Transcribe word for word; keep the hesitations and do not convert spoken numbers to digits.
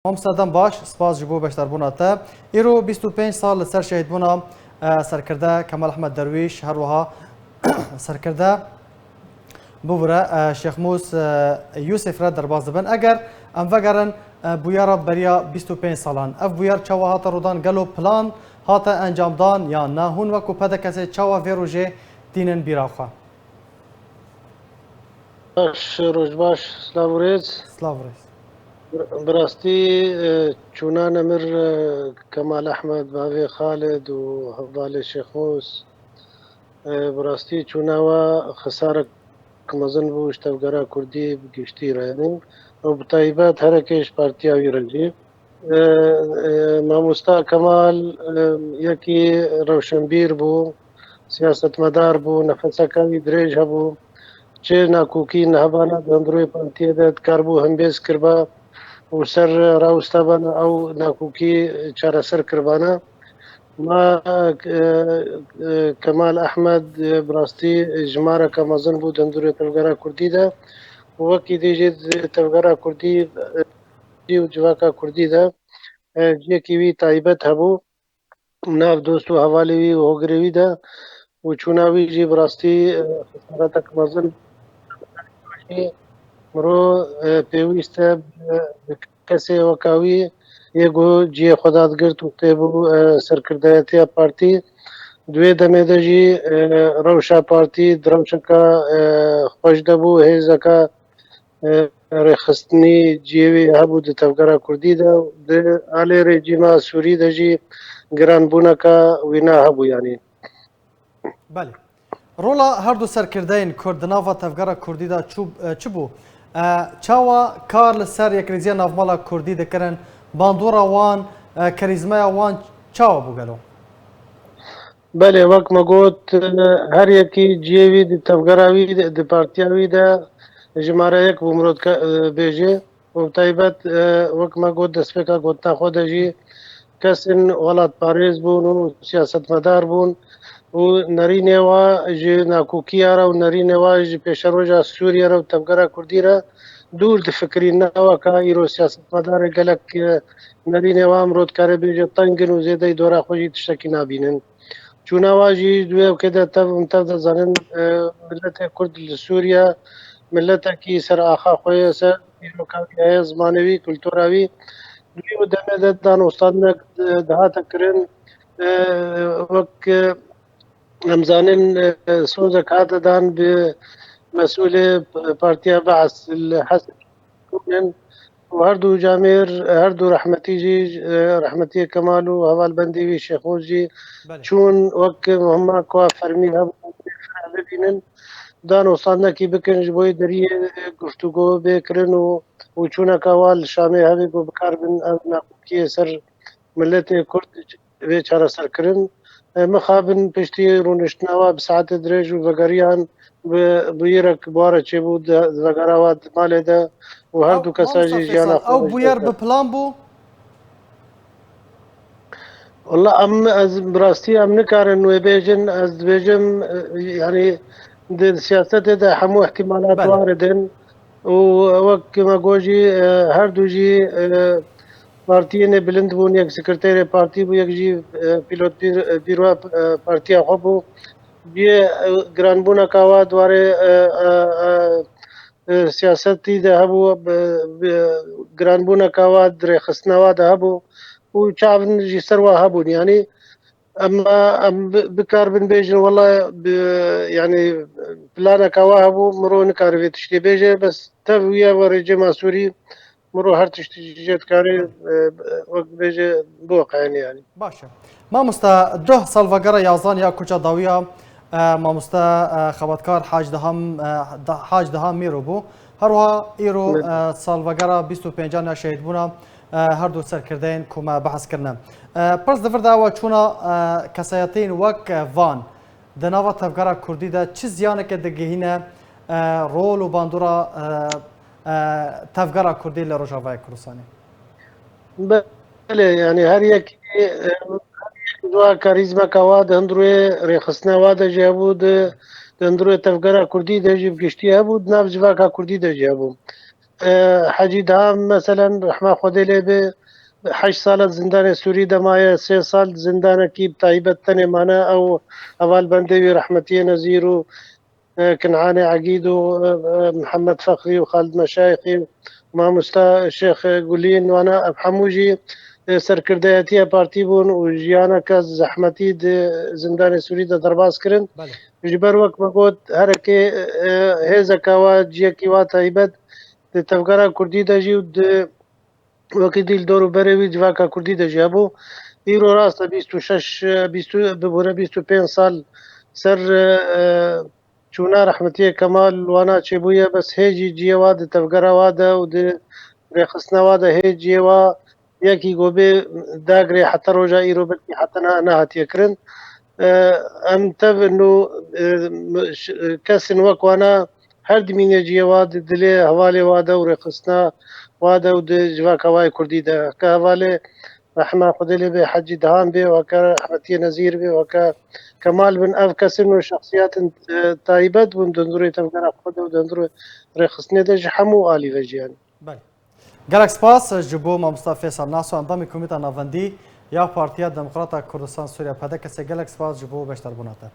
Mamoste, dem baş, spas ji bo beşdarbûna te. Îro bîst û pênc sal li ser şehîdbûna, e, serkirde Kemal Ehmed Derwîş, her wiha serkirde bibûre, e, Şêxmûs, e, Yûsif re derbas dibin. Eger em vegerin, e, bûyera beriya bîst û pênc salan, ev bûyer çawa hate rûdan? Gelo plan hate encamdan yan na? Hûn wekû P D K S çawa vê rojê tînin bîra xwe? Baş, roj baş, silav û rêz. Silav û rêz. Bi rastî, e, çûna nemir, e, Kemal Ehmed, bavê Xalid û hevalê Şêxmûs, e, bi rastî çûna we xisarek mezin bû ji tevgera kurdî bi giştî re, yanî, û bi taybet herekê ji partiya wî re jî. E, e, Mamosta Kemal, e, yekî rewşenbîr bû, siyasetmedar bû, nefeseka wî dirêj hebû. Çi nakokî hebana di hundirê partiyê de dikaribû hembêz kirba û ser rawista bana ew nakokî çareser kiribana. Ma, e, e, Kemal Ehmed, e, bi rastî jimareke mezin bû di hundirê tevgera kurdî de. Û wekî dî jî di tevgera kurdî, e, û civaka kurdî de, e, ciyekî wî taybet hebû. Nav dost û hevalê wî û hogirê wî de û çûna wî jî bi rastî, e, xesaretek mezin. Miro, e, pêwîst e bi, bi kesê weka wî yê ku cihê xwe dadigirt û têbû, e, serkirdeyetiya partî. Di wê demê de jî, e, rewşa partî di rewşeka, e, xweş de bû, hêzeka e, rêxistinî cihê wî hebû di tevgera kurdî de, di alê rejîma Sûrî de jî giranbûneke wîna hebû, yanî. Belê. Rola her du serkirdeyên kurd di nava tevgera kurdî de çû, e, çi bû? E, çawa kar li ser yekrêziya navmala kurdî dikirin? Bandora wan, e, kerîzmeya wan çawa bû gelo? Belê, wek me got, her yekî cihê wî di tevgera wî de, di partiya wî de jimare yek bû, mirov dike, e, bêjê. Û bi taybet, e, wek me got, destpêka gotina xwe de jî kesên welatparêz bûn û siyasetmedar bûn û nerînê wa ji nakokî re û nerînê wa ji pêşeroja Sûriye re û tevgera kurdî re dûr difikirîn. Ne weka îro siyasetmedarê gelek, e, nerînê wa mirov dikare bêje teng in û zêdeyî dora xwe jî tiştekî nabînin. Çûna wa jî di wê ewkê de tev û tev de zanin, e, miletê Kurd li Sûriye miletekî ser axa xwe ye, ser dîroka wî heye, zimanê wî, kultura wî. Di wî demê de danûstandinek, e, dihate kirin, e, wek, e, em zanin, e, sozek hate dan bi mesûlê Partiya Be'es li Hesek. Û her du camêr, her du rehmetî jî, e, rehmetiyê Kemal û hevalbendê wî Şêxmûs jî Belê. Çûn wek muhima ku fermî hebû bibînin, danûstandinekî bikin ji bo yê deriyê guftûgo bê kirin û, û çûneka wan li Şamê hebe ku bikaribin ev nakokiyê ser miletê Kurd vê çareserkirin. E, mixabin piştî rûniştina wa bi saetê dirêj û vegeriyan bi bûyerek bi wa re çêbû di, di vegera wa di malê de û her Ew, du kesa mamosta jî jiyana Feysal, xwe ew bûyer bi plan bû? Wala em, ez bi rastî em nikarin wê bêjin, ez dibêjim, e, yanî di siyasetê de hemû ihtimalat Belê. War din û wek me got jî, e, her du jî, e, partiyê nêbilind bûn, yek sekreterê partî bû, yek jî, e, pîlot bîr-, e, bîroya, e, partiya xwe bû. Cihê, e, giranbûneka wa di warê, e, e, e, e, siyasetî de hebû, e, e, giranbûneka wa di rêxistina wa de hebû û çavin jî ser wa hebûn. Yanî em, em bi-, bikaribin bêjin, wela bi-, yanî planeka wa hebû, mirov nikare vê tiştê bêje, bes tev wiya ve rejîma Sûrî, mirov her tiştî jê dikare, e, wek bêje, biweqeyenê yanî. Baş e. Mamosta, duh salvegera yazdan ya Kuça Dawiya, e, mamosta, e, xebatkar Hac Daha, e, Da-, Hac Daha Mîro bû. Her wiha îro, Evet. e, salvegera bîst û pêncan ya şehîdbûna, e, her du serkirdeyên ku me behs kirine. E, pirs di vir de ew e, çûna, e, kesayetiyên wek, e, van di nava tevgera kurdî de çi ziyaneke digihîne, e, rol û bandora, e, e, tevgera kurdî li Rojavayê Kurdistanê? Belê, yanî her yekî, e, her yekî dua karîzmeka wa di hundirê rêxistina wa de jî hebû, di, di hundirê tevgera kurdî de jî bi giştî hebû, di nav civaka kurdî de jî hebû. E, Hecî Dihan, meselen, rehma Xwedê lê be, heşt sala zindanê Sûrî de maye, sê sal zindanekî bi taybet tenê mane, ew hevalbendê wî rehmetiyê Nezîr û, e, Kinanê Egîd û, e, e, Mihemed Fexrî û Xalid Meşayixî û mamosta Şêx Gulîn, wana ev hemû jî, e, serkirdeyetiya partî bûn û jiyaneke zehmetî di zindanê Sûrî de derbas kirin. Belê. Ji ber wek me got, hereke, e, hêzeka wa, ciyekî wa taybet di tevgera kurdî de jî û di wekî dî li dor û berê wî civaka kurdî de jî hebû. Îro rast e bîst û şeş, e, bîst û, bibûre bîst û pênc sal ser, e, e, çûna rehmetiyê Kemal wana çêbûye, bes hê jî ciyê wa di tevgera wa de û di rêxistina wa de hê ciyê wa yekî ku bê dagirê heta roja îro belkî heta niha nehatiye kirin. E, em tevin û, e, ş-, kesên wek wana her dimîne ciyê wa di dilê hevalê wa de û rêxistina wa de û di civaka wa yê kurdî de. Heke hevalê rehma Xwedê lê bê Hecî Dihan bê, weke rehmetiyê Nezîr bê, weke Kemal bin, ev kesên û şexsiyatin, e, taybet bûn di hundirê tevgera xwe de û di hundirê rêxistinê de ji hemû alî ve jî, yanî. Belê. Gelek spas ji bo mamosta Fêsal Naso, endamê Komîta Navendî ya Partiya Demokrata Kurdistan Sûriye, P D K S. Gelek spas ji bo beşdarbûna te.